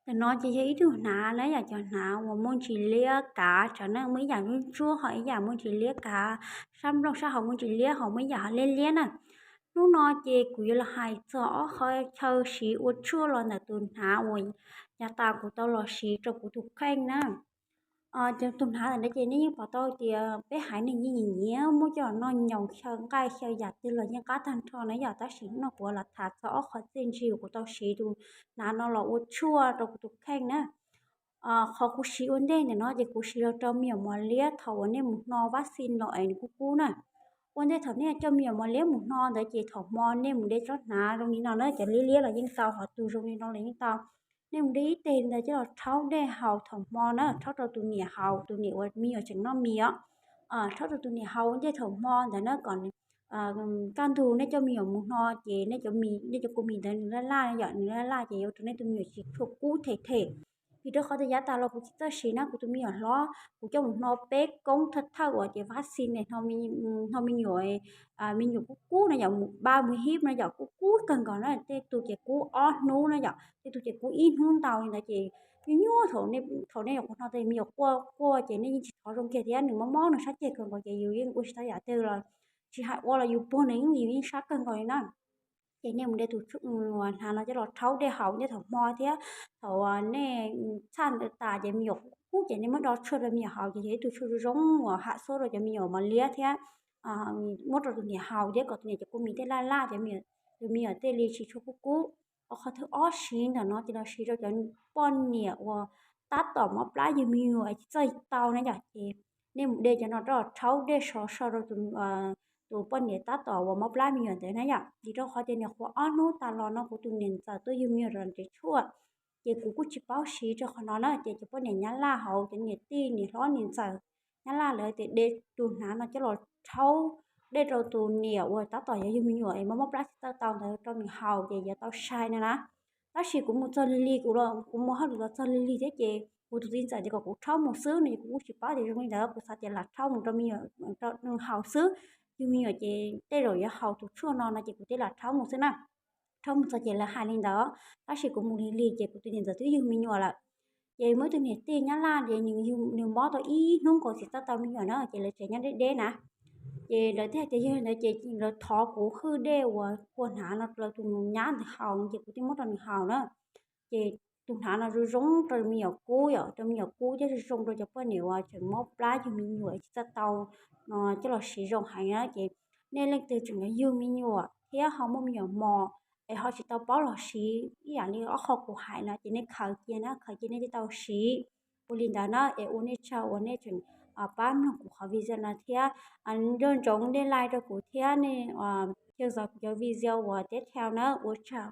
Ntawm no ces yog ib tug hnav na yom, cov hnav uas muaj ntsis liab kav tsam na, muaj ib yam ntsuab ntsuab ho ib yam muaj ntsis liab kav, sab nplooj sab hauv muaj ntsis liab ho muaj ib yam ho liab liab na. Hnub no ces kuv yuav los hais txog ob qhov chaw siv ua tshuaj los ntawm tus hnav uas yav tas kuv tau los siv rau kuv tus kheej na. Tus hnav ntawm no ces nej yeej pom tau tias peb haiv neeg yeej nyiam nyiam muab coj los noj nyoos, xyaw nqaij xyaw yam twg los yeej qab tag nrho na yom. Tab sis hnub no kuv los tham txog ob qhov txiaj ntsig uas kuv tau siv tus hnav no los ua tshuaj rau kuv tus kheej na. Qhov kuv siv ua ntej ntawm no ces kuv siv los rau me nyuam mos liab thaum uas nej mus hno vab xi los es nws kub kub na. Ua ntej thaum nej coj me nyuam mos liab mus hno ntawd ces thaum hmo nej mus de tsob hnav zoo li no na, cov liab liab los yeej tau, ho tus zoo li no los yeej tau. Nej mus de ib teg ntawd coj los rhaub dej haus thaum hmo na, rhaub rau tus niam haus, tus niam uas me nyuam tseem noj mis os. Rhaub rau tus niam haus ua ntej thaum hmo ntawd na kom kaj ntug nej coj me nyuam mus hno ces nej cov mis, nej cov kua mis ntawd nws laj laj yom, nws laj laj ces yuav ua rau nej tus me nyuam tsis tshua kub them them. Vim rau qhov tias yav tas los kuv tsis txawj siv na, kuv tus me nyuam hlob kuv coj mus hno peb koob thawj thawj uas ces vab xi ne, hno me nyuam, me nyuam kub kub na yom, mus ba mus hib na yom, kub kub kawg nkaus na, tej tus ces kub ob hnub na yom, tej tus ces kub ib hnub ntau li ntawd ces nyuaj nyuaj. Thaum nej yuav kuv hno tej me nyuam quaj quaj ces nej yeej tsis thov zoo kiag thiab, nws mob mob nws sab ceg kawg nkaus ces yus yeej ua tsis tau yam twg los tsis hais ua los yus puag nws yeej, yus yeej sab kawg nkaus li na. Ces nej mus de tus hnav no coj los rhaub dej haus ntej thaum hmo thiab thaum nej txhaj ntawd tas ces me nyuam kub kub ces nej muab do tshuaj rau me nyuam haus ces yog ib tug tshuaj zoo zoo uas ham xuab rau cov me nyuam mos liab thiab muab rau tus niam haus thiab kom tus niam cov kua mis tej laj laj, cov me nyuam tej li tsis tshua kub kub. Qhov thib ob siv ntawm no ces los siv rau cov poj niam uas tab tom mob plab yug me nyuam es tsis txawj tau na yom, ces nej mus de cov no rau rhaub dej sov so rau tus poj niam tab tom uas mob plab me nyuam ntawd na yom. Vim rau qhov tias nyuam qhuav ob hnub tas los no kuv tus niam ntxawm tuaj yug me nyuam rau nram tsev tshuaj, ces kuv kuj tsis paub siv rau qhov no na, ces cov poj niam nyab laj hauv, cov niam tij niam hlob niam ntxawm nyab laj lawv tias de tus hnav no coj los rhaub dej rau tus niam uas tab tom yuav yug me nyuam es mob mob plab tsis txawj tau ntawd rau nws haus ces yuav tau sai no na. Tab sis kuv mus txog lig lig, kuv, kuv mus hauj lwm los txog lig lig thiab ces kuv tus txiv ntxawm tias kom kuv rhaub mus xwb no, kuv kuj tsis paub tias zoo li ntawd, kuv xav tias lam rhaub mus rau me nyuam, rau nws haus xwb, yug me nyuam ces tej zaum yuav haus tus tshuaj no no ces kuv thiaj lam rhaub mus xwb na. Rhaub mus txog ces lawv hais li ntawd, tab sis kuv mus lig lig ces kuv tus niam ntxawm twb yug me nyuam lawm. Ces muaj ib tug niam tij nyab laj ces nws mob tau ib hnub nkaus tsis txawj tau me nyuam na, ces lawv tsev nyob deb deb na. Ces lawv thiaj hais tias yog li ntawd ces lawv thov kuv hwj dej uas kuv hnav no rau tus nyab ntawd haus, ces kuv thiaj muab rau nws haus na. Ces tus hnav no zoo zoo rau me nyuam kub yom, rau me nyuam kub thiab zoo zoo rau cov poj niam uas tseem mob plab yug me nyuam tsis txawj tau no coj los siv zoo heev na. Ces nej leej twg tseem yug me nyuam thiab ho muaj me nyuam mos es ho tsis tau paub los siv ib yam li ob qho kuv hais no ces nej khaws cia na, khaws cia nej thiaj tau siv. Ua li ntawd na es ua nej tsaug uas nej tseem pab mloog kuv qhov video no thiab, nco ntsoov nej like rau kuv thiab nej share kuv cov video uas tiếp theo na, ua tsaug.